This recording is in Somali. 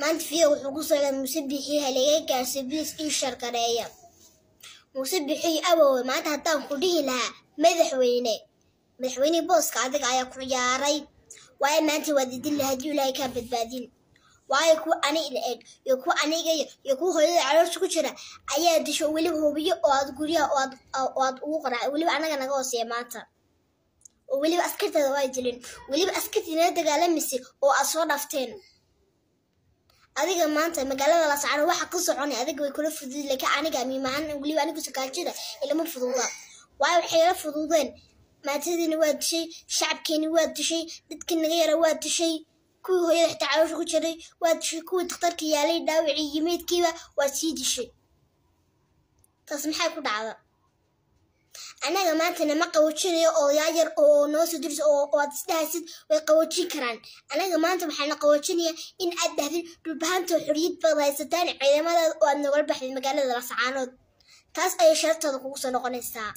Maanta fiyo wuxuu ku socdaa Muuse Biixi halaga gaarsiiyo, please ii share gareeya. Muuse Biixi awowe, maanta haddaan ku dhihi lahaa madaxweyne, madaxweynihii booska adiga ayaa ku ciyaaray. Waayo maanta waad idin lahaa haddii Ilaahay kaa badbaadin. Waayo kuwa ani ila eg iyo kuwa aniga iyo kuwa hooyada caloosha ku jira ayaa disho, weliba hubiyo oo aad guryaha oo aad ugu qaraac, weliba anaga naga hooseeya maanta, oo weliba askartaada waa dilin, weliba askartii nala dagaalamaysay oo aad soo dhafteen. Adiga maanta magaalada Laascaanood waxa ka soconay adiga way kula fudud, laakiin aniga miimahan, weliba anigu sakaajida ilama fududa. Waayo waxay la fududeen maatadiina waa dishay, shacabkeeni waa dishay, dadkii naga yara waa dishay, kuwii hooyada xitaa caloosha ku jiray waa dishay, kuwii dhakhtarka yaalay dhaawacii iyo meydkiiba waa sii dishay. Taas maxay ku dhacda? Anaga maanta nama qaboojinayo odayaal yar oo noo soo dirso oo aad isdhahaysid way qaboojin karaan. Anaga maanta waxaana qaboojinaya in aad dhahdid Dhulbahanta xorriyad baad haysataan ciidamadaada oo aad nogala baxdid magaalada Laascaanood. Taas ayay sharaftaada kugu soo noqonaysaa.